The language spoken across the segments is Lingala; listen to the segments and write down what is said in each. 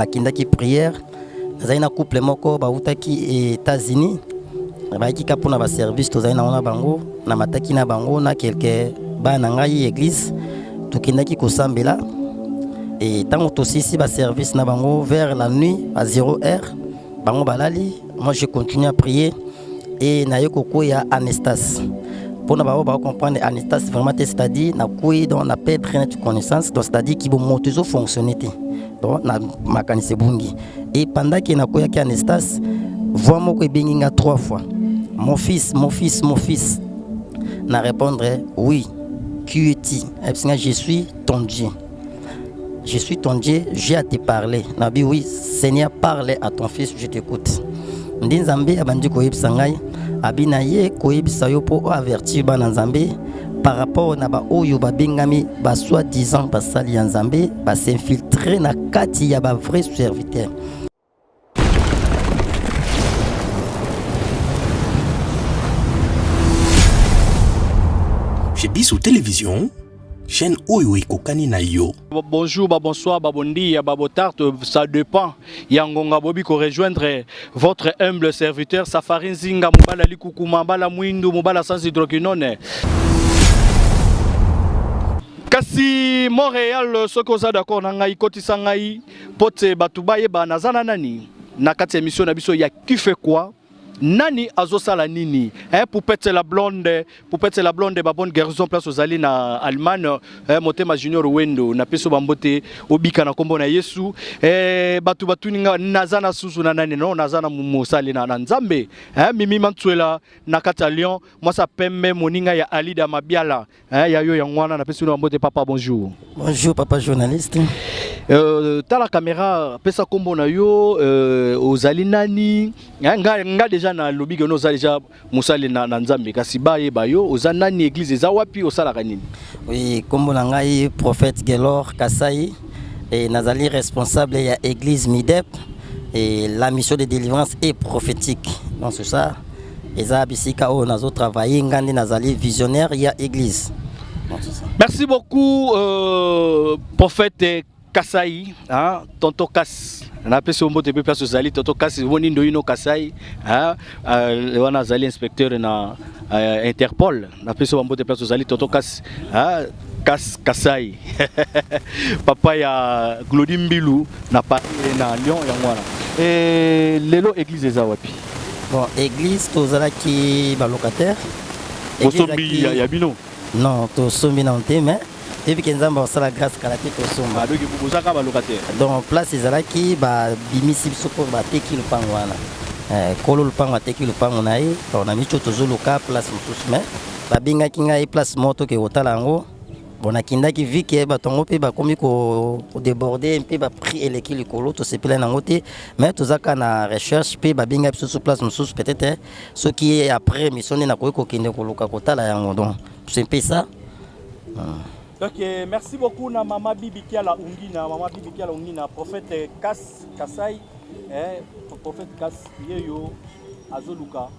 Nakendaki prière, nazali na couple moko bawutaki États-Unis, bayaki ka mpona baservice tozali nango na bango, namataki na bango na quelque bana na ngai église, tokendaki kosambela. E ntango tosilisi baservice na bango vers la nuit à 0 heure, bango balali, moi je continue à prier et naye kokwea en extase. Mpona bango bakocomprendre en extase vraiment te, c'est-à-dire nakwei donc na perdre net connaissance, donc c'est-à-dire ki bomoto ezofonctionne te, donc na makanisi ebungi. Et pendant ke nakweyaki en extase, voix moko ebengi nga trois fois: "Mon fils, mon fils, mon fils." Na répondre: "Oui, qui es-tu?" Ayebisi nga: "Je suis ton Dieu, je suis ton Dieu, j'ai à te parler." Nabi: "Oui Seigneur, parle à ton fils, je t'écoute." Nde Nzambe abandi koyebisa ngai, abi na ye koyebisa yo mpo oavertir bana Nzambe par rapport na baoyo babengami basoi-disant basali ya Nzambe, bas'infiltre na kati ya bavrai serviteur. Chez Biso Télévision, chaîne oyo ekokani na yo. Bonjour, ba bonsoir, ba bon dia, ba tarte, ça dépend. Ya ngonga bobi ko rejoindre votre humble serviteur Safari Nzinga Mobala Likukuma, Mobala Mwindu, Mobala sans hydroquinone. Kasi Montréal, soki oza d'accord na ngai, kotisa ngai po te bato bayeba naza na nani na kati ya émission na biso ya Qui fait quoi, nani azosala nini. Eh, Poupette la blonde, Poupette la blonde, ba bonne guérison place ozali na Allemagne, eh, Motema Junior Wendo, napesi bambote, obika na kombo na Yesu. Eh, bato batuni nga naza na susu na nani. Non, naza na mosali na Nzambe, eh, Mimi Mantswela na kati ya Lyon, mwasa pembe, moninga ya Alida Mabiala, eh, ya yo yango wana. Napesi bino bambote. Papa, bonjour. Bonjour papa journaliste. Tala caméra, pesa kombo na yo, ozali nani? Nga déjà nalobi ke oza déjà mosali na Nzambe, kasi bayeba yo oza nani, église eza wapi, osalaka nini? Oui, kombo na ngai prophète Gelor Kasai et nazali responsable ya église Midep et la mission de délivrance est prophétique. Donc c'est ça, eza bisika oyo nazotravaille, nga nde nazali visionnaire ya église. Donc, c'est ça. Merci beaucoup, prophète Kasai, hein, tonton Kas. Napesi yo mbote mpe place ozali, tonton Kas, omoni ndoyino Kasai, hein, wana azali inspecteur na Interpol. Napesi yo mbote place ozali, tonton Kas, hein, Kas Kasai. Papa ya Glody Mbilu na Paris na Lyon yango wana. Et lelo église eza wapi? Bon, église tozalaki balocataire. Bosombi ya bino? Non, tosombi nano te, mais toyebi ke Nzambe akosala grâce, kala te tosomba. Ah, donc bozaka balocataire. Donc place ezalaki, babimisi biso mpo bateki lopango wana. Kolo lopango ateki lopango na ye. Donc na miso tozoluka place mosusu, mais babengaki ngai place moko toke kotala yango. Bon, nakendaki, vu ke bato yango mpe bakomi kodéborde mpe baprix eleki likolo, tosepela nango te, mais toza kaka na recherche mpe babengaki biso so place mosusu. Peut-être soki après mission nde nakoki kokende koluka kotala yango. Donc c'est mpe ça. Donc, merci beaucoup na Mama Bibi Kiala Ungina, Mama Bibi Kiala Ungina, prophète Kas Kasai, eh, prophète Kas yeyo azoluka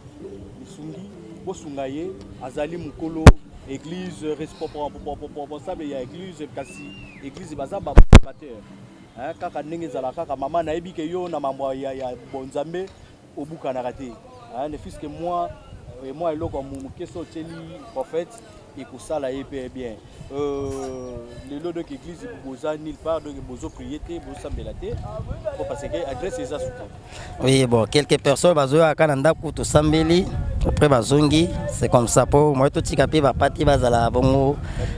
lisungi, bosunga ye, azali mukolo église, responsable ya église, kasi église baza ba locataire. Hein, kaka ndenge ezala kaka mama nayebi ke yo na mambo ya bonzambe obukanaka te. Hein, ne fût-ce que moi, moi eloko ya moke so otieli prophète ekosala ye mpe bien. Lelo donc église boza nulle part, donc bozoprier te, bozosambela te po parce que adresse eza suka. Oui, bon, quelques personnes bazoyaka na ndako, tosambeli, après bazongi, c'est comme ça, po moi totika mpe bapati bazala bongo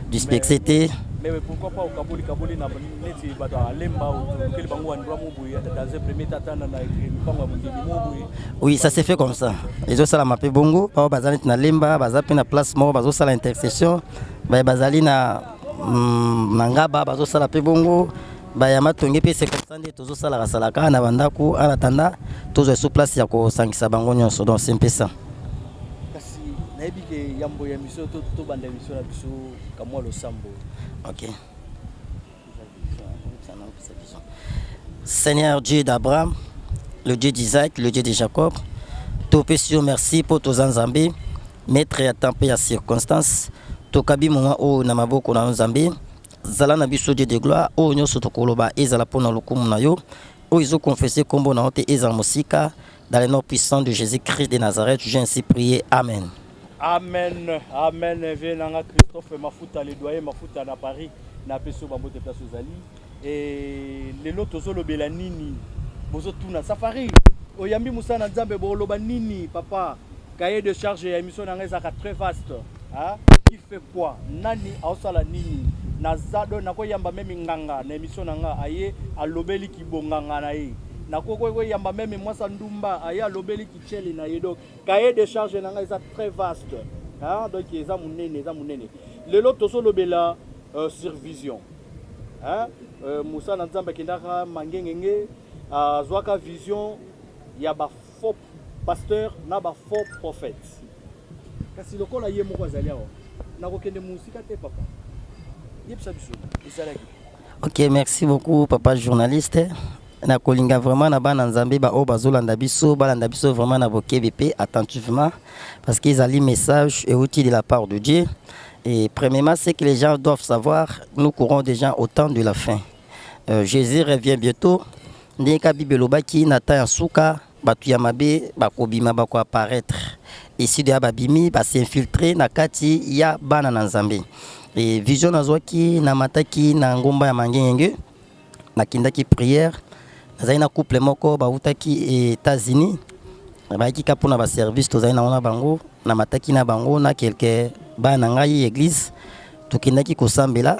dispersé te. Mais pourquoi pas okaboli kaboli na neti bato alemba, okeli bango endroit mo boye dans un premier temps, ata na lupango ya mondimi mo boye? Oui, ça s'est fait comme ça, ezosalama mpe bongo. Bao baza neti na Lemba, baza mpe na place moko bazosala intercession, baye bazali na Ngaba bazosala mpe bongo, baya Matonge mpe, c'est comme ça nde tozosalaka salaka na bandako en attendant tozwa so place ya kosangisa bango nyonso. Donc c'est mpe ça. Kasi nayebi ke yambo ya émission, tobanda émission na biso kamwa losambo. Ok. Seigneur Dieu d'Abraham, le Dieu d'Isaac, le Dieu de Jacob, topesi yo merci mpo toza Nzambe, maître ya temps mpe ya circonstance. Tokabi moma oyo na maboko na yo Nzambe, zala na biso Dieu de gloire, oyo nyonso tokoloba ezala mpo na lokumu na yo. Oyo ezoconfesse nkombo na yo te ezala mosika. Dans le nom puissant de Jésus-Christ de Nazareth, j'ai ainsi prié. Amen. Amen, amen. Vieux na nga Christophe Mafuta, le doyen Mafuta na Paris, napesi yo bambote place ozali. E lelo tozolobela nini? Bozotuna safari oyambi mosala na Nzambe, boloba nini papa? Cahier de charge ya émission na nga ezalaka très vaste, hein? Qui fait quoi, nani aosala nini? Naza do nakoyamba même nganga na émission na nga, aye alobeli kibonganga na ye. Nakoki koyamba même mwasa ndumba, aye alobeli kichele na ye. Donc cahier de charge na nga eza très vaste, hein? Donc eza monene, eza monene. Lelo tozolobela survision, hein? Mosala na Nzambe akendaka Mangengenge, azwaka vision ya bafaux pasteur na bafaux prophète. Kasi lokola ye moko azali awa, nakokende mosika te. Papa, yebisa biso ezalaki. Ok, merci beaucoup, papa journaliste. Nakolinga vraiment na bana Nzambe baoyo bazolanda biso, balanda biso vraiment na bokebi mpe attentivement, parce que ezali message euti de la part de Dieu. Et premièrement, ce que les gens doivent savoir, nous courons déjà au temps de la fin. Jésus revient bientôt. Ndenge ka Bible elobaki, na temps ya suka bato ya mabe bakobima, bakoapparaître. Eside ya babimi, bas'infiltre na kati ya bana na Nzambe. E vision nazwaki, namataki na ngomba ya Mangengenge, nakendaki prière. Nazali na couple moko bautaki États-Unis, bayaki ka mpona baservice. Tozali nango na bango, namataki na bango na quelque bana na ngai église, tokendaki kosambela.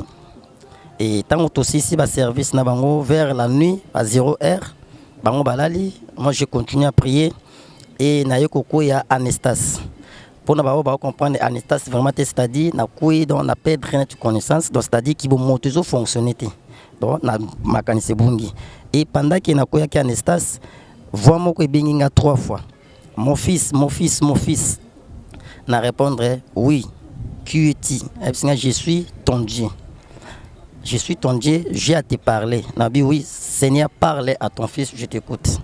E ntango tosisi baservice na bango, vers la nuit à 0 heure, bango balali, moi je continue à prier e naye kokwea en extase. Mpona bango bakocomprendre en extase vraiment te, c'est-à-dire nakwei, donc na perdre net connaissance, donc c'est-à-dire kibomoto ezofonctionne te, donc na makanisi ebungi. Et pendant ke nakweyaki en extase, voix moko ebengi nga trois fois: "Mon fils, mon fils, mon fils." Na répondre: "Oui, qui es-tu?" Ayebisi nga: "Je suis ton Dieu, je suis ton Dieu, j'ai à te parler." Nabi: "Oui Seigneur, parle à ton fils, je t'écoute."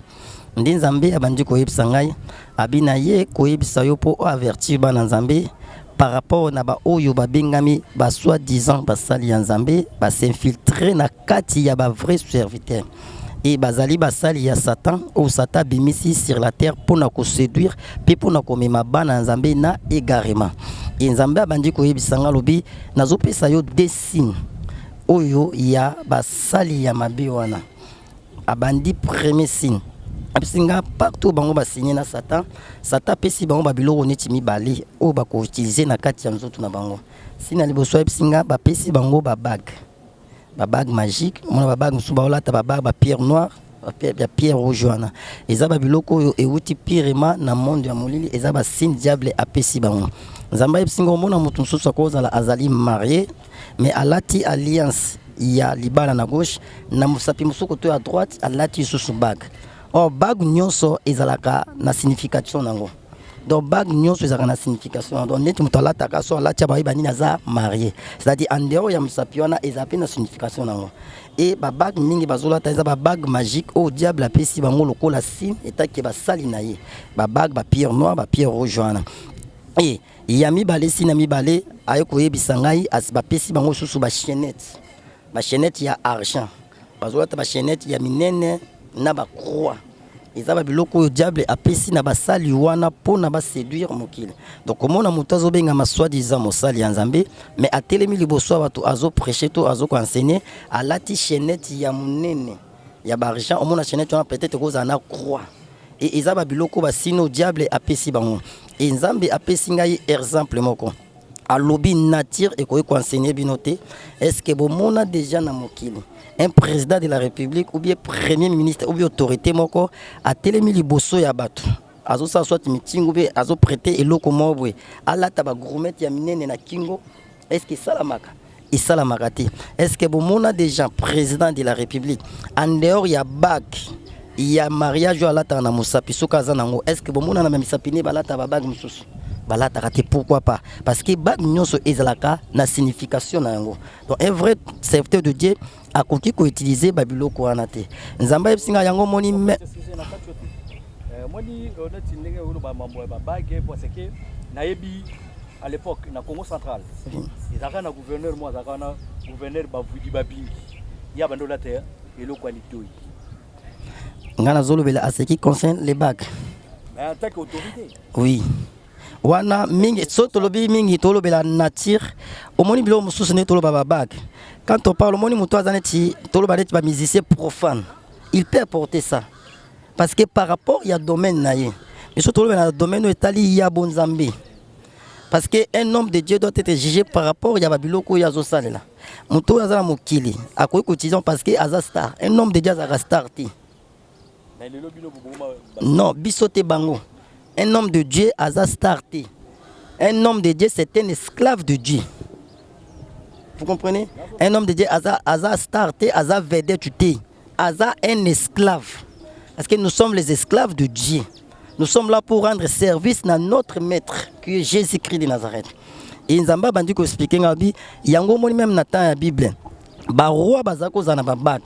Nde Nzambe abandi koyebisa ngai, abi na ye koyebisa yo mpo oavertir bana Nzambe par rapport na baoyo babengami basoi-disant basali ya Nzambe, bas'infiltre na kati ya bavrai serviteur e bazali basali ya Satan, oyo Satan abimisi sur la terre mpona koséduire mpe mpona komema bana ya Nzambe na égarement. E Nzambe abandi koyebisa nga, alobi: "Nazopesa yo deux signes oyo ya basali ya mabe wana." Abandi premier signe, apesi nga partout bango basinye na Satan. Satan apesi bango babiloko neti mibale oyo bakoutilize na kati ya nzoto na bango. Signe ya liboso, ayebisi nga bapesi bango babague, babague magique. Omona babague mosusu baolata, babague bapierre noire, ya pierre rouge wana, eza babiloko oyo euti purement na monde ya molili, eza basigne diable apesi bango. Nzambe ayebisi nga: omona moto mosusu akozala azali marié, mais alati alliance ya libala na gauche, na mosapi mosuku to ya droite alati lisusu bague. Or bague nyonso ezalaka na signification nango. Donc bague nyonso ezalaka na signification. Donc neti moto alataka so alati, bayeba nini? Aza marié. C'est-à-dire en dehors ya mosapi wana, eza mpe na signification nango. E babague mingi bazolata eza babague magique oyo diable apesi bango lokola signe etake basali na ye, babague bapierre noire, bapierre rouge wana. E ya mibale, signe ya mibale aye koyebisa ngai, bapesi bango lisusu bachaînette, bachaînette ya argent. Bazolata bachaînette ya minene na bacroix. Eza babiloko oyo diable apesi na basali wana mpona baséduire mokili. Donc komona moto azobengama soi-disant mosali ya Nzambe, mais atelemi liboso ya bato, azoprêche to azokoenseigner, alati chaînette ya monene ya baargent. Omona chaînette wana peut-être ekozala na croix. E eza babiloko basigne diable apesi bango. E Nzambe apesi ngai exemple moko, alobi: "Nature ekoki koenseigner bino te. Est ce que bomona déjà na mokili un président de la République ou bien premier ministre ou bien autorité moko atelemi liboso ya bato, azosala soit meeting ou bien azoprêter eloko moko boye, alata bagourmette ya minene na kingo? Est ce que esalamaka? Esalamaka te. Est ce que bomona déjà président de la République, en dehors ya bague ya mariage oyo alataka na mosapi, soki aza nango, est ce que bomona na misapi ne balataka babague mosusu? Balataka te. Pourquoi pas? Parce que bague nyonso ezalaka na signification na yango. Donc un vrai serviteur de Dieu akoki koutilize babiloko wana te." Nzambe ayebisi ngai yango moni me na kati yo moni neti ndenge oloba mambo ya babague, parce que nayebi à l'époque na Congo Central ezalaka na gouverneur mo azalaka wana, gouverneur Bavudi Babingi, ye abandi olata eloko ya litoi. Nga nazolobela à ce qui concerne les bagues. Mais en tant qu'autorité. Oui, wana mingi so tolobi mingi, tolobela nature. Omoni biloko mosusu nde toloba babague. Quand on parle, omoni moto aza neti, toloba neti bamusicien profane, il peut apporter ça parce que par rapport ya domaine na ye. Mais so tolobela na domaine oyo etali ya bonzambe, parce que un homme de Dieu doit être jugé par rapport ya babiloko oyo azosalela. Moto oyo aza na mokili akoki koutiliser parce que aza star. Un homme de Dieu azalaka star te. Mais lelo bino boboma. Non, biso te, bango. Un homme de Dieu aza star te. Un homme de Dieu, c'est un esclave de Dieu, vous comprenez? Un homme de Dieu aza star te, aza vedette te, aza un esclave, parce que nous sommes les esclaves de Dieu. Nous sommes là pour rendre service à notre maître qui est Jésus-Christ de Nazareth. Et Nzambe abandi koexpliquer nga bi yango. Omoni, même na temps ya Bible, baroi baza kozala na babague.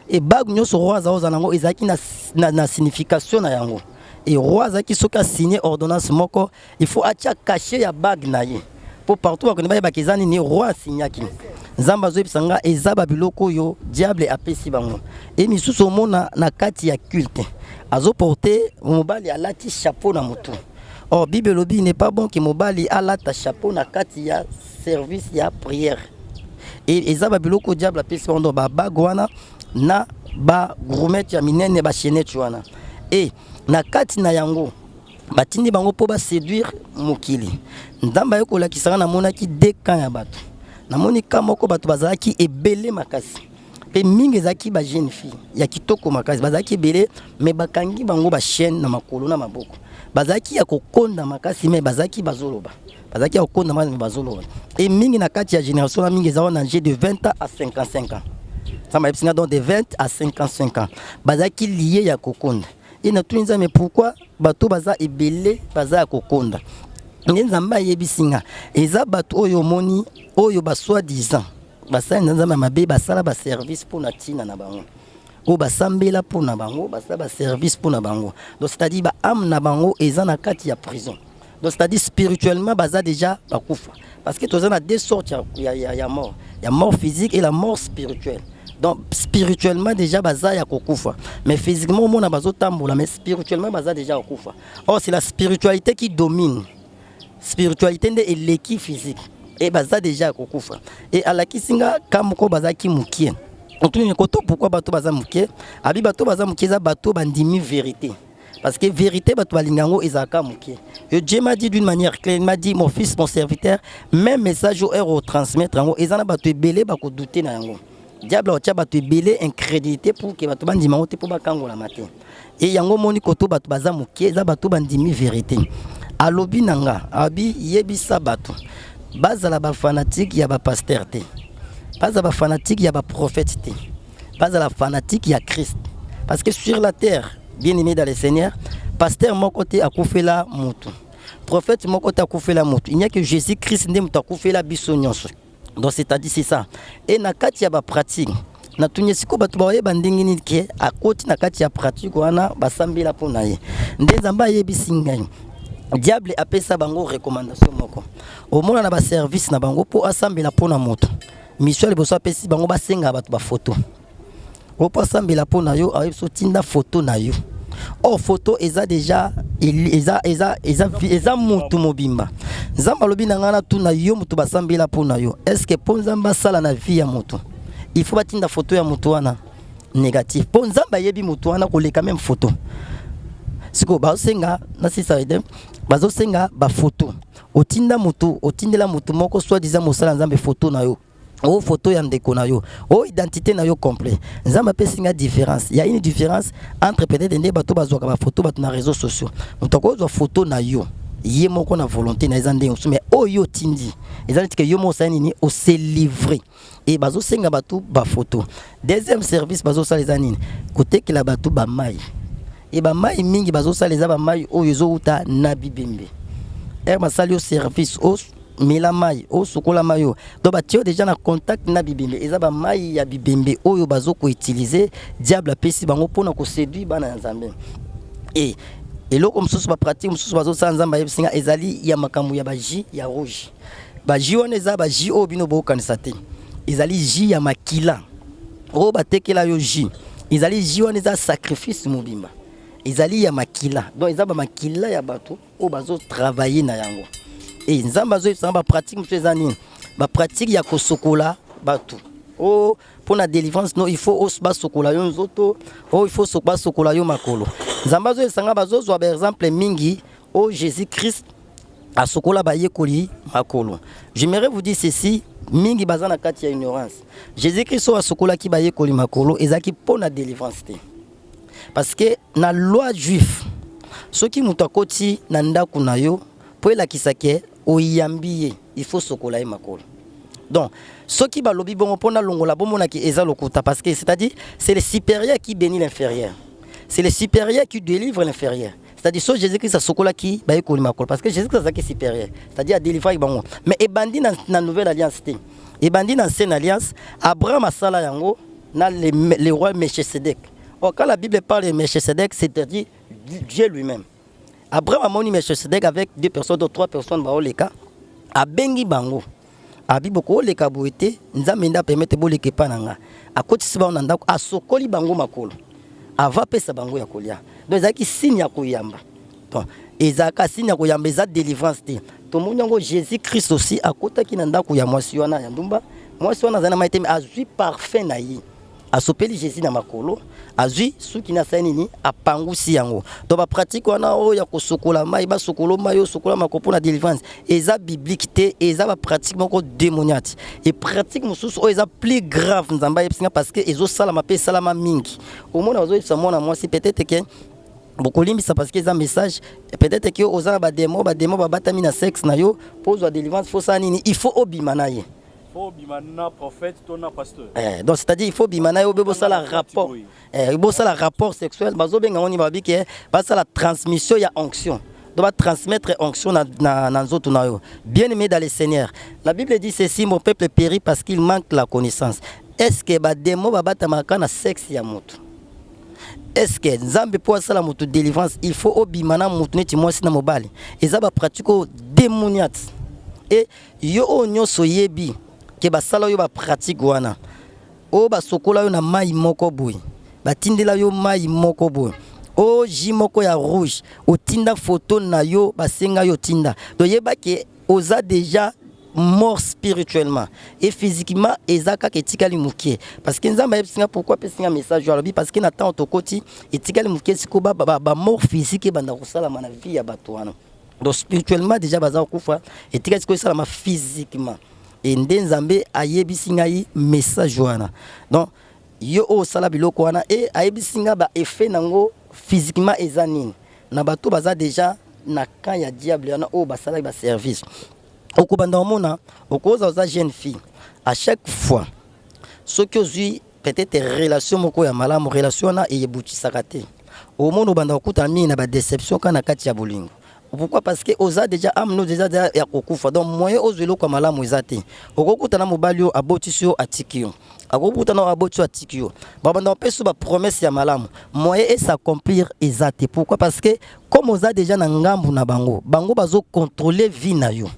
E bague nyonso roi aza kozala yango ezalaki na signification na yango. E roi azalaki, soki asigne ordonnance moko, il faut atia cachet ya bague na ye mpo partout bakende bayebaka eza nini roi asignaki. Nzambe azoyebisa nga eza babiloko oyo diable apesi bango. E misusu omona na kati ya culte azoporte, mobali alati chapeau na motu. Or Bible elobi n'est pas bon ke mobali alata chapeau na kati ya service ya prière. E eza babiloko diable apesi bango, donc babague wana na bagourmette ya minene, bachaînette wana. E na kati na yango batindi bango mpo baséduire mokili. Nzambe aye kolakisa nga, namonaki deux camps ya bato. Namoni camp moko, bato bazalaki ebele makasi, mpe mingi ezalaki bajeune fille ya kitoko makasi. Bazalaki ebele, mais bakangi bango bachaîne na makolo na maboko. Bazalaki ya kokonda makasi, mais bazalaki bazoloba. Bazalaki ya kokonda makasi, mais bazoloba. E mingi na kati ya génération na mingi eza wana âgé de 20 ans à 55 ans. Nzambe ayebisi nga donc de 20 à 55 ans bazalaki lié ya kokonda. E natuni Nzambe: pourquoi bato baza ebele, baza ya kokonda? Nde Nzambe ayebisi nga eza bato oyo omoni oyo basoi-disant basali na Nzambe ya mabe, basala baservice mpo na ntina na bango, oyo basambela mpo na bango, basala baservice mpo na bango. Donc c'est-à-dire baâme na bango eza na kati ya prison. Donc c'est-à-dire spirituellement baza déjà bakufa, parce que toza na deux sortes ya mort: ya mort physique et la mort spirituelle. Donc spirituellement déjà baza ya kokufa, mais physiquement omona bazotambola, mais spirituellement baza déjà kokufa. Or c'est la spiritualité qui domine. Spiritualité nde eleki physique. E baza déjà ya kokufa. E alakisi nga ka moko bazalaki mokie. Otuni koto pourquoi bato baza mokie? Abi bato baza mokie eza bato bandimi vérité, parce que vérité bato balinga yango ezalaka mokie. Et Dieu m'a dit d'une manière claire, il m'a dit: mon fils, mon serviteur, même message oyo otransmettre yango, eza na bato ebele bakodouter na yango. Diable akotia bato ebele incrédulité pour ke bato bandima yango te, mpo bakangolama te. E yango omoni koto bato baza mokie eza bato bandimi vérité. Alobi na nga, abi yebisa bato bazala bafanatike ya bapasteur te, bazala bafanatike ya baprophète te, bazala fanatique ya Christ. Parce que sur la terre, bien aimé dans le Seigneur, pasteur moko te akufela motu, prophète moko te akufela motu. Il n'y a que Jésus Christ nde moto akufela biso nyonso. Donc c'est-à-dire c'est ça. E na kati ya bapratique, natuni sikoyo bato bayeba ndenge nini ke akoti na kati ya pratique wana basambela mpo na ye? Nde Nzambe ayebisi ngai diable apesa bango recommandation moko. Omona na baservice na bango, mpo asambela mpo na moto, mission ya liboso apesi bango, basengaka bato bafoto. Oyo mpo asambela mpo na yo, ayebi so tinda foto na yo. Or photo eza déjà eza mutu mobimba. Nzambe alobi na ngai natuna yo, moto basambela mpo na yo, est ce que mpo Nzambe asala na vie ya moto, il faut batinda photo ya moto wana? Négatif, mpo Nzambe ayebi moto wana koleka même photo. Sikoyo bazosenga na sisa ede, bazosenga bafoto. Otinda moto, otindela moto moko soi-disant mosala Nzambe photo na yo, o photo ya ndeko na yo, o identité na yo complet. Nzambe apesi nga différence. Ya une différence entre peut-être nde bato bazwaka bafoto, bato na réseaux sociaux, moto akozwa photo na yo ye moko na volonté na eza ndenge mosusu, mais oyo otindi eza neti ke yo moko osali nini, ose livre. E bazosenga bato bafoto. Deuxième service bazosala eza nini? Kotekela bato bamai. E bamai mingi bazosala eza bamai oyo ezowuta na bibembe. Ere basali yo service, omela mai, osokola mai oyo, donc batie yo déjà na contact na bibembe. Eza bamai ya bibembe oyo bazokoutiliser. Diable apesi bango mpona koséduire bana ya Nzambe. E eloko mosusu, bapratique mosusu bazosala, Nzambe ayebisi nga ezali ya makambo ya bajus ya rouge. Bajus wana eza bajus oyo bino bokokanisa te, ezali jus ya makila oyo batekela yo. Jus Ezali jus wana eza sacrifice mobimba. Ezali ya makila. Donc eza ba makila ya bato oyo bazo travailler na yango. Et Nzambe azoyebisa nga ba pratique mosusu eza nini? Ba pratique ya kosokola bato. Oh, mpo na délivrance no il faut basokola yo nzoto, oh il faut basokola yo makolo. Nzambe azoyebisa nga bazozwa ba exemple mingi oyo Jésus Christ asokola bayekoli makolo. J'aimerais vous dire ceci, mingi baza na kati ya ignorance. Jésus Christ oyo asokolaki bayekoli makolo ezalaki mpo na délivrance te. Parce que na loi juif, soki moto akoti na ndako na yo mpo elakisa ke oyambi ye, il faut sokola ye makolo. Donc, soki balobi bongo mpo nalongola bomonaki eza lokuta, parce que c'est-à-dire c'est le supérieur qui bénit l'inférieur. C'est le supérieur qui délivre l'inférieur. C'est-à-dire so Jésus-Christ asokolaki bayekoli makolo parce que Jésus-Christ azalaki supérieur, c'est-à-dire adélivraki bango. Mais ebandi na nouvelle alliance te. Ebandi na ancienne alliance, Abraham asala yango na le roi Melchisedec. Or, quand la Bible parle de Melchisedec, c'est-à-dire Dieu lui-même. Abraham amoni Melchisedec avec deux personnes, donc trois personnes baoleka, abengi bango. Abi bokoleka boye te, Nzambe nde apermettre boleka epa na nga. Akotisi bango na ndako, asokoli bango makolo avant apesa bango ya kolia. Donc ezalaki signe ya koyamba. Donc ezalaka signe ya koyamba, eza délivrance te. Tomoni yango Jésus Christ aussi akotaki na ndako ya mwasi wana ya ndumba. Mwasi wana azali na mai te, mais azwi parfum na ye, asopeli Jésus na makolo, azwi suki na asali nini, apangusi yango. Donc bapratique wana oyo ya kosokola mai, basokola mai, osokola makolo mpona délivrance, eza biblique te, eza bapratique moko démoniaque. E pratique mosusu oyo eza plus grave, Nzambe ayebisinga, parce que ezosalama mpe esalama mingi, omona bazoyebisa mwana mwasi, peut-être ke bokolimbisa parce que eza message, peut-être ke oza na badémon, badémon babatami na sexe na yo, mpo ozwa délivrance faut osala nini? Il faut obima na ye. Faut obima na prophète to na pasteur. Eh, donc c'est-à-dire il faut bima na ye obe bosala rapport, bosala rapport sexuel. Bazobenga ngo nini? Babi ke basala transmission ya onction, donc batransmettre onction na nzoto na yo. Bien aimé dans le Seigneur, la Bible dit ceci: mon peuple périt parce qu'il manque la connaissance. Est ce que badémon babatamaka na sexe ya moto? Est ce que Nzambe mpo asala moto délivrance, il faut obima na moto neti mwasi na mobali? Eza bapratique oyo démoniaque. E yo oyo nyonso oyebi ke basala oyo bapratique wana, oyo basokola yo na mai moko boye, batindela yo mai moko boye, oyo jus moko ya rouge, otinda foto na yo, basenga yo otinda, donc yeba ke oza déjà mort spirituellement et physiquement. Eza kaka etikali moke, parce que Nzambe ayebisinga pourquoi apesinga message oyo. Alobi parce que na ntango tokoti, etikali moke sikoyo bamort physique ebanda kosalama na vie ya bato wana. Donc spirituellement déjà baza kokufa, etikali sikoyo esalama physiquement. E nde Nzambe ayebisi ngai message wana. Donc yo oyo osala biloko wana, e ayebisi nga baeffet nango physiquement eza nini na bato baza déjà na camp ya diable wana oyo basalaki baservice. Okobanda omona okoza oza jeune fille, à chaque fois soki ozwi peut-être relation moko ya malamu, relation wana eyebutisaka te, omona obanda kokutana mingi na badéception kaka na kati ya bolingo. Pourquoi? Parce que oza déjà âme no déjà ya kokufa. Donc moyen ozwa eloko ya malamu eza te. Okokutana mobali oyo abotisi yo, atiki yo, akokutana oyo abotisi yo, atiki yo. Babanda kopesa yo bapromesse ya malamu, moyen es'accomplir eza te. Pourquoi? Parce que comme oza déjà na ngambu na bango, bango bazocontrôle vie na yo.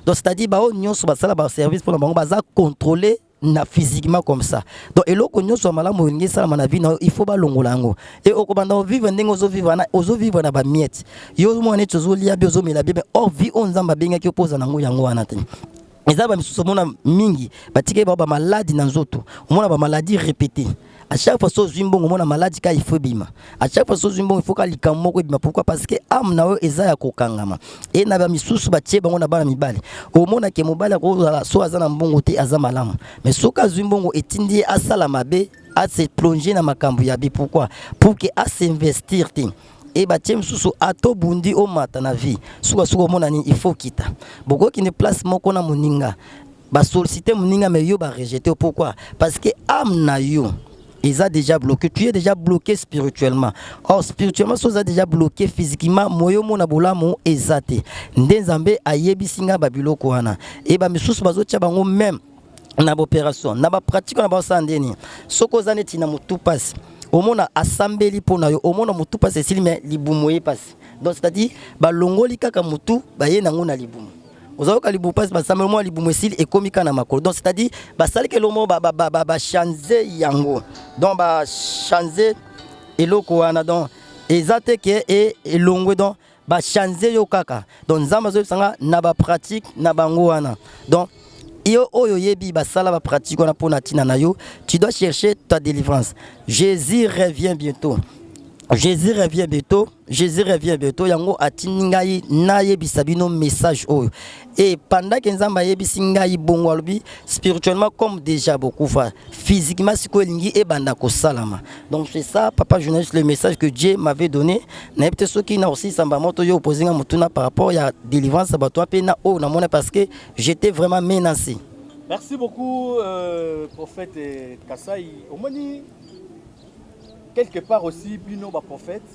Donc c'est-à-dire bao nyonso basala baservice mpona bango, baza contrôle na physiquement comme ça. Donc eloko nyonso ya malamu olingi esalama na vie na yo, il faut balongola yango. E okobanda ovivre ndenge ozovivre wana, ozovivre na bamiettes. Yo omona neti ozolia bien, ozomela bien, mais or vie oyo Nzambe abengaki yo mpo oza nango, yango wana te. Eza bamisusu omona mingi batikaki bao bamaladi na nzoto, omona bamaladi répété. À chaque fois so ozwi mbongo, omona maladi kaka, il faut ebima. À chaque fois so ozwi mbongo, il faut ka likambo moko ebima. Pourquoi? Parce que âme na oyo eza ya kokangama. E na bamisusu batie bango na bana mibali, omona ke mobali akozala so aza na mbongo te, aza malamu, mais soki azwi mbongo, etindi ye asala mabe, ase plonger na makambo ya bi. Pourquoi? Pour ke as'investir te. E batie mosusu ata obundi omata na vie, sukasuka omona nini? Il faut kita. Bokokende place moko na moninga, basollicite moninga, mais yo barejeter. Pourquoi? Parce que âme na yo eza déjà bloqué, tu es déjà bloqué spirituellement. Or spirituellement so oza déjà bloqué, physiquement moyo omona bolamu eza te. Nde Nzambe ayebisi nga babiloko wana. E bamisusu bazotia bango même na baopération, na bapratique wana baosala. Ndeni soki oza neti na motu mpasi, omona asambeli mpo na yo, omona motu mpasi esili, mais libumu ye mpasi. Donc c'est-à-dire balongoli kaka motu, baye nango na libumu. Ozayoka libumu mpasi, basambeli mwa libumu esili, ekomi kaka na makolo. Donc c'est-à-dire basalaki eloko moko, bachanger yango, donc bachanger eloko wana. Donc eza te ke elongwe, donc bachanger yo kaka. Donc Nzambe azoyebisa nga na bapratique na bango wana. Donc yo oyo oyebi basala bapratique wana mpo na ntina na yo, tu dois chercher ta délivrance. Jésus revient bientôt, Jésus revient bientôt, Jésus revient bientôt. Yango atindi ngai nayebisa bino message oyo. Et pendant ke Nzambe ayebisi ngai bongo, alobi spirituellement comme déjà bokufa physiquement, sikoyo elingi ebanda kosalama. Donc c'est ça, papa journaliste, le message que Dieu m'avait donné. Nayebi te soki na kosisamba moto yo opozi nga motuna par rapport ya délivrance ya bato mpe na oyo namoni, parce que j'étais vraiment menacé. Merci beaucoup, prophète Kasai. Omoni, quelque part aussi, bino baprophète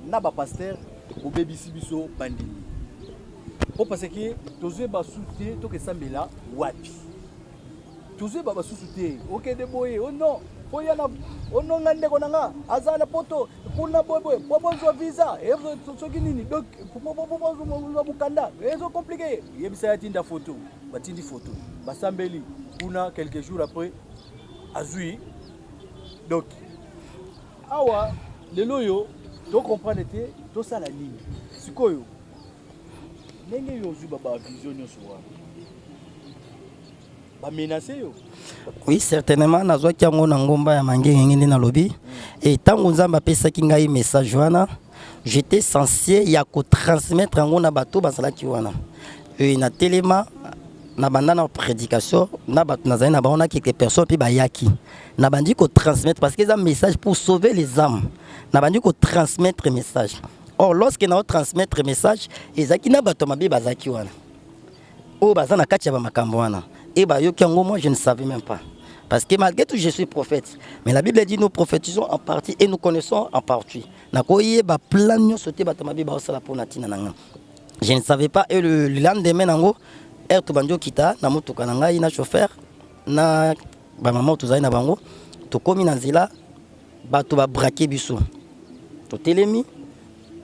na bapasteur bobebisi biso bandimi, po parce que tozoyeba su te tokesambela wapi, tozoyeba basusu te. Okende boye, o non, oya na ononga ndeko na nga aza na poto kuna boyeboye po bozwa visa, soki nini, donc bozwa mokanda, ezocompliquer. Yebisa ya tinda photo, batindi photo, basambeli kuna, quelques jours après azwi. Donc awa lelo oyo tocomprendre te tosala nini sikoyo. Ndenge yo ozwi bavision nyonso wana, bamenacer yo? Oui, certainement. Nazwaki yango na ngomba ya Mangengenge nde nalobi. E ntango Nzambe apesaki ngai message wana, j'étais censé ya kotransmettre yango na bato bazalaki wana. E natelema na banda na prédication na bato nazali na bango na quelques personnes mpe bayaki. Nabandi kotransmettre parce que eza message pour sauver les âmes. Nabandi kotransmettre message. Or lorsque naotransmettre message, ezalaki na bato mabe bazalaki wana oyo baza na kati ya bamakambo wana e bayoki yango. Moi, je ne savais même pas, parce que malgré tout je suis prophète, mais la Bible dit: nous prophétisons en partie et nous connaissons en partie. Nakoyeba plan nyonso te bato mabe baosala mpona ntina na nga. Je ne savais pas. Et le lendemain nango, heure tobandi okita na motuka na ngai na chauffeur na bamama tozali na bango, tokómi na nzela, bato babraquer biso. Totelemi,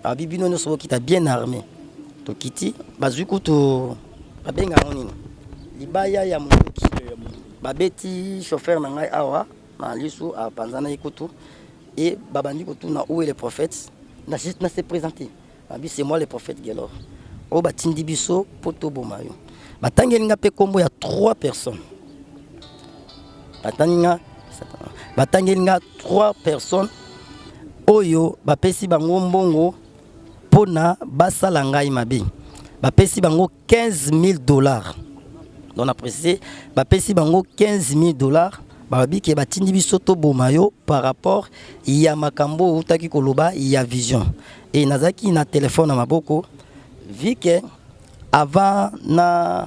babi bino nyonso bokita, bien armé. Tokiti, bazwi kutu babenga yango nini, libaya ya monduki, babeti chauffeur na ngai awa na lisu, apanzanaki kutu. E babandi kotuna: "Où est le prophète?" Na se présenter, babi: "C'est moi le prophète Gelor oyo batindi biso mpo toboma yo." Batangeli nga mpe nkombo ya trois personnes. Batangi nga, batangeli nga trois personnes oyo bapesi bango mbongo mpona basala ngai mabe. Bapesi bango 15 000 $. Donc na précisé, bapesi bango 15 000 $. Balobi ke batindi biso toboma yo par rapport ya makambo outaki koloba ya vision. E nazalaki na telefone na maboko, vu que avant na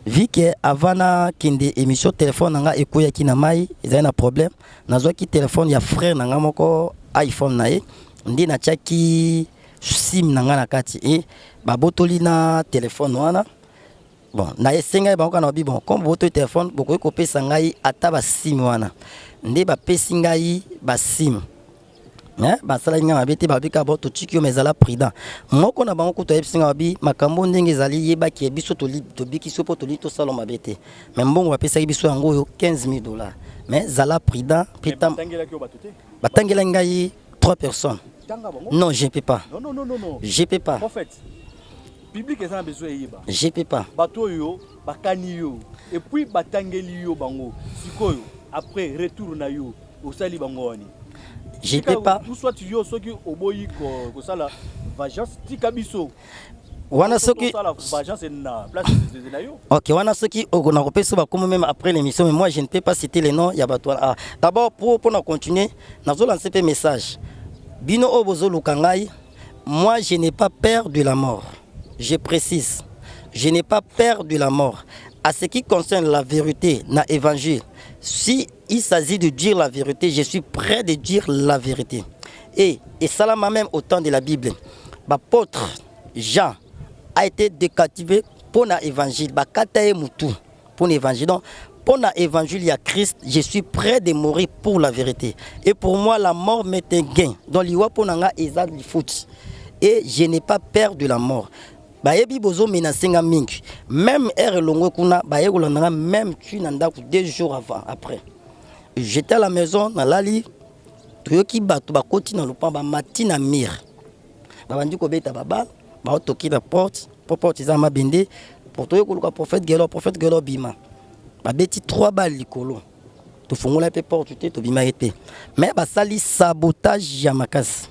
vu que avant nakende émission, telefone na nga ekweyaki na mai, ezali na problème. Nazwaki telefone ya frère na nga moko, iPhone na ye nde natiaki SIM na nga na kati. E babotoli na telefone wana. Bon, na esengai bango kaka na babi: "Bon, comme bobotoli telefone, bokoki kopesa ngai ata baSIM wana." Nde bapesi ngai baSIM. Basalaki ngai mabe te. Babi kaka: "Bon, totiki yo, mais ezala prudent." Moko na bango kutu ayebisi ngai, babi: "Makambo ndenge ezali, yebaki biso tobiki so mpo tolingi tosala mabe te, mais mbongo bapesaki biso yango oyo, 15 000 $, mais zala prudent." Mpe batangelaki ngai trois personnes. Non, je ne peux pas. Non, non, non, non, non. Je peux pas. Prophète, public eza na besoin eyeba. Je peux pas. Bato oyo bakani yo et puis batangeli yo bango sikoyo, après retour na yo, osali bango wani? Je peux pas. Ou soit yo soki oboyi kosala vengeance, tika biso. Wana soki osala vengeance na place na yo. Ok, wana soki okona kopesa bakomo même après l'émission, mais moi je ne peux pas citer les noms ya bato wana. Ah, d'abord pour mpona continuer, nazolancer mpe message: bino oyo bozoluka ngai, moi je n'ai pas peur de la mort. Je précise, je n'ai pas peur de la mort. À ce qui concerne la vérité na évangile, si il s'agit de dire la vérité, je suis prêt de dire la vérité. Et esalama même au temps de la Bible, l'apôtre Jean a été décapité pour l'évangile, bakata ye mutu pour l'évangile. Donc pour l'évangile ya Christ, je suis prêt de mourir pour la vérité. Et pour moi, la mort m'est un gain. Donc liwa pour nga eza lifuti et je n'ai pas peur de la mort. Bayebi bozo menacer nga mingi. Même heure elongwe kuna baye kolanda nga même tu na ndako 2 jours avant après. J'étais à la maison, nalali, toyoki bato bakoti na lopango, bamati na mur. Babandi kobeta babale, baotoki na porte, po porte eza mabende, po toye koluka prophète Gelo, prophète Gelo bima. Babeti 3 balles likolo. Tofongola mpe porte te, tobimaki te. Mais basali sabotage ya makasi.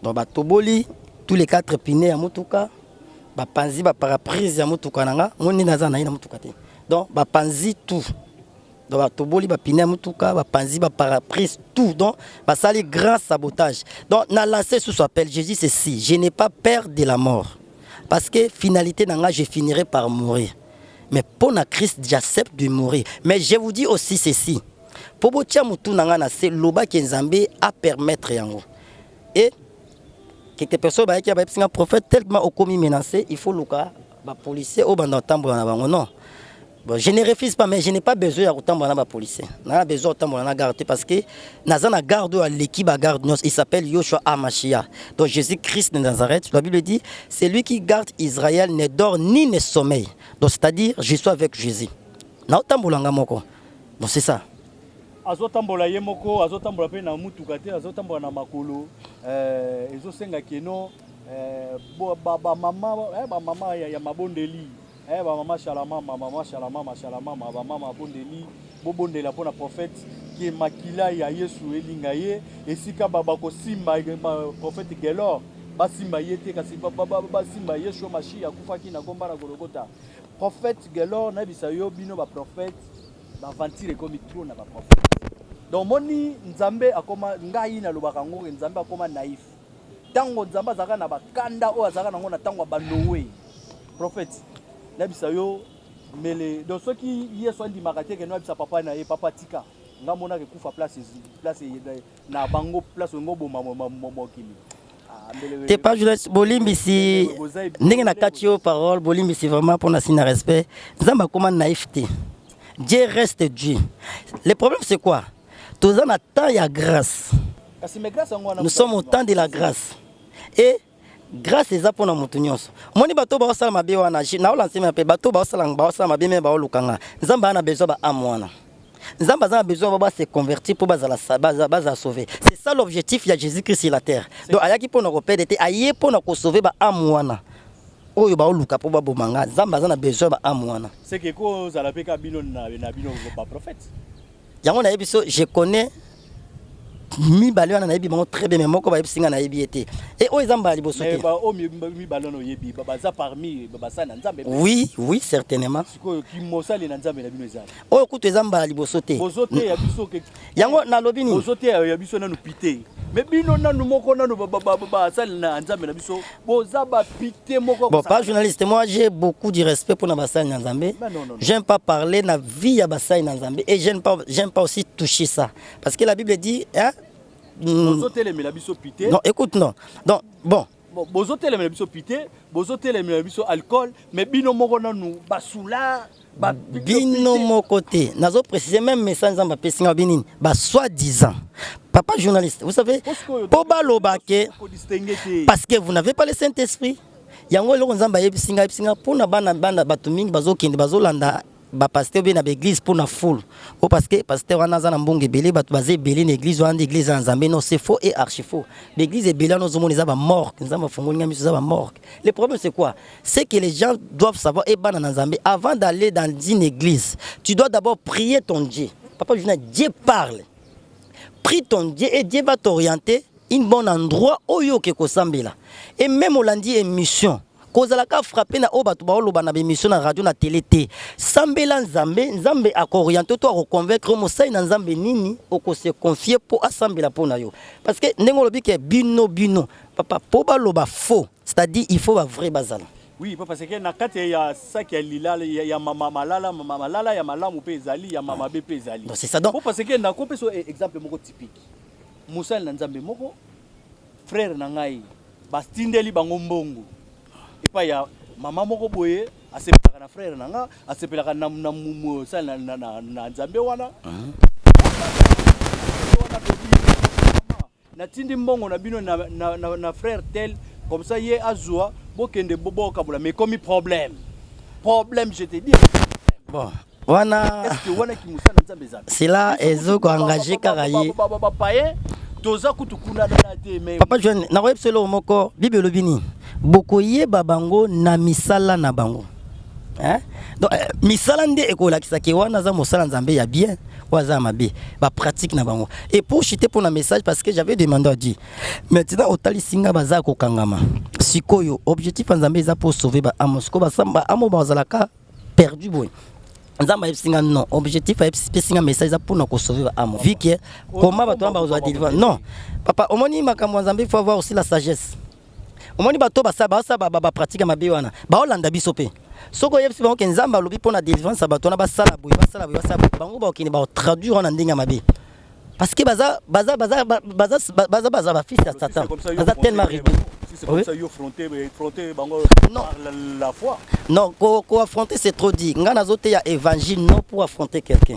Donc batoboli tous les quatre pneus ya motuka, bapanzi ba pare-brise ya motuka na nga, ngo nde naza na ye na motuka te. Donc bapanzi tout. Donc batoboli ba pneus ya motuka, bapanzi ba pare-brise tout. Donc basali grand sabotage. Donc na lancé sous appel, je dis ceci, je n'ai pas peur de la mort. Parce que finalité na nga, je finirai par mourir. Mais pour na Christ, j'accepte de mourir. Mais je vous dis aussi ceci. Po botia mutu na nga na se lobaki Nzambe a permettre yango. Et quelques personnes bayaki bayebisi nga: prophète, tellement okomi menacé, il faut luka bapolicier oyo banda kotambola na bango. Non, bon, je ne refuse pas, mais je n'ai pas besoin ya kotambola na bapolicier. Naza besoin kotambola na garde te, parce que naza na garde oyo aleki bagarde nyonso. Il s'appelle Yoshua Amashia, donc Jésus Christ de Nazareth. La Bible dit: c'est lui qui garde Israël, ne dort ni ne sommeille. Donc c'est-à-dire, je suis avec Jésus, naotambola nga moko. Donc c'est ça. Azotambola ye moko, azotambola mpe na mutuka te, azotambola na makolo. Ezosenga keno bamama bamama ya mabondeli, bamama shalamama, mama shalamama, shalamama, bamama mabondeli, bobondela mpona prophète ke makila ya Yesu elinga ye esika bakosimba prophète Gelor, basimba ye te, kasi basimba Yesu Mashi akufaki na ngomba na Gologota. Prophète Gelor, nayebisa yo, bino baprophète, baventure ekomi trop na baprophète. Donc moni Nzambe akoma, ngai nalobaka yango, Nzambe akoma naïf. Ntango Nzambe azalaka na bakanda oyo azalaka nango na ntango ya banoe, prophète, nayebisa yo mele. Donc soki Yesu andimaka te, keno ayebisa papa na ye: papa, tika nga monaka ekufa place, place na bango, place ongo oboma mokili. Te pas journaliste, bolimbisi ndenge na kati yo parole, bolimbisi vraiment mpona signe na respect. Nzambe akoma naïf te, Dieu reste Dieu. Le problème, c'est quoi? Toza na temps ya grâce. Nous sommes au temps de la grâce, et grâce eza mpona moto nyonso. Omoni bato baosala mabe wana, naolanse mpe bato baosala mabe, me baolukanga Nzambe aza na besoin baâme wana. Nzambe aza na besoin base convertir mpo bazala sauvé. C'est ça l'objectif ya Jésus Christ sur la terre. Donc ayaki mpona koperdre te, aye mpona kosauver baâme wana oyo baoluka mpo baboma nga. Nzambe aza na besoin baâme wana. Seke kozala mpe ka bino na bino baprophète. Yango nayebi so, je connais mibale wana, nayebi bango très bien, mais moko bayebisi nga, nayebi ye te. E oyo eza mbala liboso te. Oyo mibale wana oyebi, baza parmi basali na Nzambe? Oui, certainement. Sikoyo mosali na Nzambe na bino eza? Oyo kutu eza mbala liboso te. Bozoteya biso. Yango nalobi nini? Bozoteya ya biso nanu pite, mais bino nanu moko nanu basali na Nzambe na biso boza bapite moko. Bon, pas journaliste, moi j'ai beaucoup de respect pour na basali na Nzambe. J'aime pas parler na vie ya basali na Nzambe et j'aime pas aussi toucher ça, parce que la Bible dit, hein? Bozotelemela biso pite. Non, écoute, non, donc bon. Bozotelemela biso pite, bozotelemela biso alcool, mais bino moko nanu basula. Bino moko te, nazo préciser même message Nzambe apesi nga binini ba soi-disant. Papa journaliste, vous savez, mpo baloba ke parce que vous n'avez pas le Saint-Esprit. Yango eloko Nzambe ayebisi nga, ayebisi nga mpona bana bana bato mingi bazokende, bazolanda bapasteur obe na baéglise mpo na foule o, parce que pasteur wana aza na mbongo ebele, bato baza ebele na église wana, nde église ya Nzambe. Non, c'est faux et archi faux. Baéglise ebele wana ozomona eza bamorgue. Nzambe afongoli nga miso, eza bamorgue. Le problème, c'est quoi? C'est que les gens doivent savoir, e bana na Nzambe, avant d'aller dans une église, tu dois d'abord prier ton Dieu. Papa Juna, Dieu parle. Prie ton Dieu et Dieu va t'orienter une bon endroit oyo oke kosambela. Et même olandi émission, kozalaka frappé na oyo bato baoloba na baémission na radio, na télé te. Sambela Nzambe, Nzambe akoorienter to akoconvaincre mosali na Nzambe nini okose confier mpo asambela mpo na yo. Parce que ndenge olobi ke bino bino papa, mpo baloba faux, c'est-à-dire il faut bavrai bazala. Oui, parce que na kati ya saki ya lilala ya malala, malala ya malamu mpe ezali, ya mabe mpe ezali. Donc c'est ça donc. Parce que nakopesa exemple moko typique: mosali na Nzambe moko, frère na ngai, batindeli bango mbongo epai ya mama moko boye asepelaka na frère na nga, asepelaka na mosali na Nzambe wana. Wana natindi mbongo na bino na frère tel, comme ça ye azwa Bokende bokabola, mais ekomi problème. Problème, je te dis. Bon, wana Est-ce que wana kimosala Nzambe eza? Cela ezo koengage kaka ye. Bapaye toza kutu kuna nana te, mais Papa Joan, nakoyebisa eloko moko. Bible elobi nini? Bokoyeba bango na misala na bango. Hein? Donc misala nde ekolakisaki wana aza mosala Nzambe ya bien oyo aza ya mabe, bapratique na bango. Et pour chuter pour na message, parce que j'avais demandé à Dieu, maintenant otalisi nga baza kokangama. Sikoyo objectif ya Nzambe eza pour sauver baamo. Sikoyo baamo bazalaka perdu boye. Nzambe ayebisi nga non, objectif ayebisi nga message eza mpona kosauver baamo, vu que comment bato wana bazwa délivrance? Non papa, omoni makambo ya Nzambe, il faut avoir aussi la sagesse. Omoni bato basala basala bapratique ya mabe wana, baolanda biso mpe. Soki oyebisi bango ke Nzambe alobi mpona délivrance ya bato wana, basala boye, basala boye, basala boye, bango bakokende baotraduire wana ndenge ya mabe, parce que baza baza baza baza baza baza bafils ya Satan, baza tellement réduit. Si c'est comme ça, yo affronter bango Non. par la foi. Non, ko affronter, c'est trop dit. Nga nazoteya évangile, non pour affronter quelqu'un.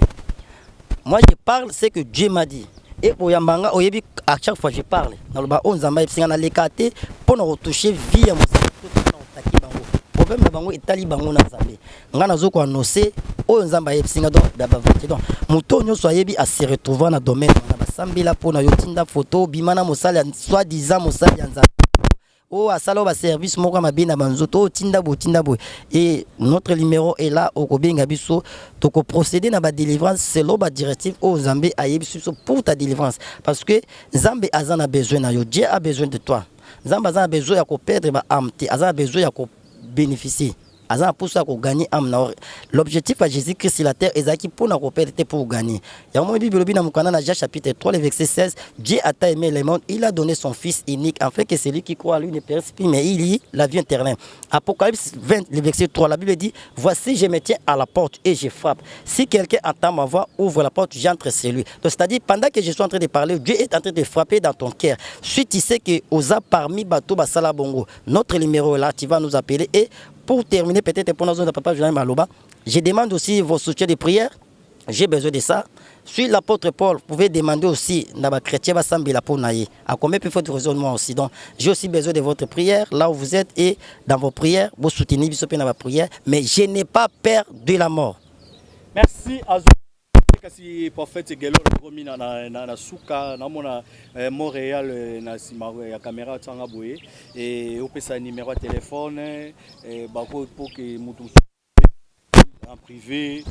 Moi, je parle ce que Dieu m'a dit. Et oyamba nga, oyebi, à chaque fois je parle, naloba oyo Nzambe ayebisi nga. Naleka te mpo na kotouche vie ya mosala to mpo na kotaki bango. Problème na bango etali bango na Nzambe. Nga nazo koannonce oyo Nzambe ayebisi nga. Donc da bavérité. Donc moto oyo nyonso ayebi ase retrouver na domaine wana, basambela mpo na yo. Tinda photo, bima na mosali ya soi disant mosali ya Nzambe oyo asala oyo baservice moko ya mabe na banzoto oyo, tinda boye, tinda boye. Et notre numéro est là, okobenga biso, tokoprocéder na badélivrance selon badirective oyo Nzambe ayebisi biso pour ta délivrance, parce que Nzambe aza na besoin na yo. Dieu a besoin de toi. Nzambe aza na besoin ya koperdre baâme te, aza na besoin ya kobénéficier, aza na mposa ya kogagner âme na. L'objectif ya Jésus Christ sur la terre ezalaki mpona koperdre te, pour gagner. Yango moi Bible elobi na mokanda na Jean chapitre 3 le verset 16: Dieu a tant aimé le monde, il a donné son fils unique, afin que celui qui croit à lui ne périsse plus, mais il ait la vie éternelle. Apocalypse 20 le verset 3, la Bible dit: voici, je me tiens à la porte et je frappe. Si quelqu'un entend ma voix, ouvre la porte, j'entre chez lui. Donc, c'est-à-dire, pendant que je suis en train de parler, Dieu est en train de frapper dans ton cœur. Si tu sais que oza parmi bato basala bongo, notre numéro est là, tu vas nous appeler. Et pour terminer, peut-être pour nos de papa Julien Maloba, je demande aussi vos soutiens de prière. J'ai besoin de ça. Suis l'apôtre Paul, vous pouvez demander aussi, na ba chrétien basambela pour na ye. À combien plus forte raison moi aussi. Donc, j'ai aussi besoin de votre prière là où vous êtes et dans vos prières, vous soutenez biso pe na ba prière, mais je n'ai pas peur de la mort. Merci azo kasi prophète Gelor. Tokomi na suka. Namona Montréal na nsima ya caméra tianga boye e opesa numéro ya telefone bako po ke moto en privé.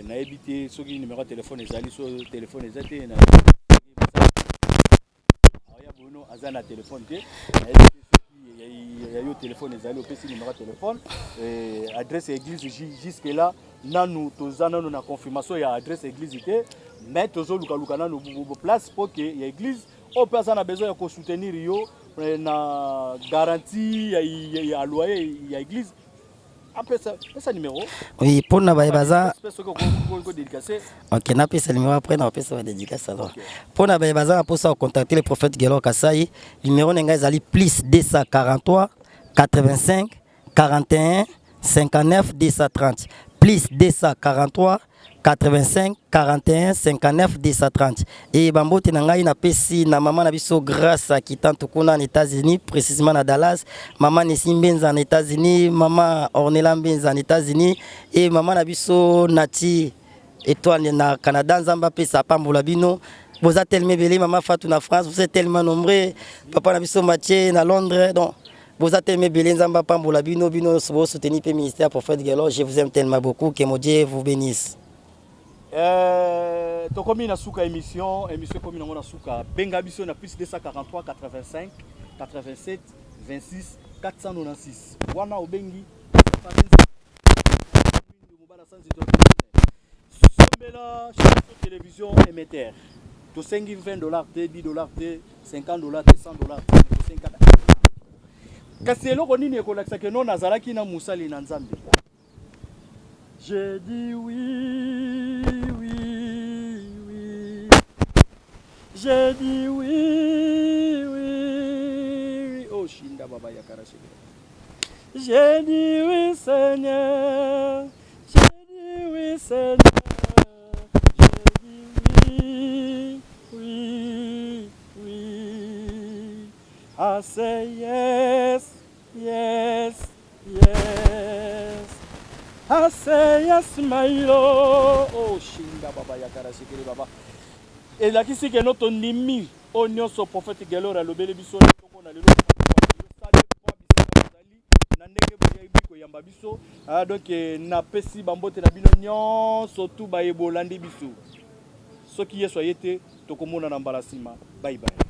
Nayebi te soki numéro ya telefone ezali, so telefone eza te na ya bono aza na telefone te. Nayebi te soki ya yo telefone ezali, opesi numéro ya telefone, adresse ya église. Jusque là nanu toza nanu na confirmation ya adresse ya église te, mais tozolukaluka nanu place po ke ya église oyo mpe aza na besoin ya kosoutenir yo na garantie ya loyer ya église, apesa pesa numéro. Oui, mpona baye baza soki okodédicace. Ok, napesa numéro, après napesa badédicace. Alors, mpona baye baza na mposa kocontacter le prophète Gelor Kasai, numéro na ngai ezali plus 243 85 41 59 230, plus 243 85 41 59 230. E bambote na ngai napesi na mama na biso Grâce Akitanto kuna na États-Unis, précisément na Dallas, mama Nesi Mbenza na États-Unis, mama Ornela Mbenza na États-Unis e mama na biso Nati Étoile na Canada. Nzambe apesa, apambola bino, boza tellement ebele. Mama Fatou na France, vous êtes tellement nombreux. Papa na biso Mathieu na Londres. Donc boza tellement ebele, Nzambe apambola bino, bino nyonso bosoutenir mpe ministère prophète Gelor. Je vous aime tellement beaucoup, que mon Dieu vous bénisse. Tokomi na suka émission. Émission ekomi nango na suka. Benga biso na plus 243 85 87 26 496. Wana obengi mobala sanzi. Sombela chaîne télévision émetteur. Tosengi 20 $ te, 10 $ te, 50 $ te, 100 $ te, tosengi kaka. Kasi eloko nini ekolakisa ke no nazalaki na mosali na Nzambe? J'ai dit oui. J'ai dit oui. Oh, Shinda Baba Yakara. J'ai dit oui, Seigneur. J'ai dit oui, Seigneur. J'ai dit oui. I say yes. Yes, yes. I say yes, my Lord. Oh, shinga baba yakara shikiri baba. Elakisi ke no tondimi oyo nyonso prophète Gelor alobeli biso na ntongo na lelo na ndenge boyebi koyamba biso. Ah, donc eh, napesi bambote na bino nyonso tu baye bolandi biso. Soki Yesu aye te, tokomonana mbala nsima. Bye bye.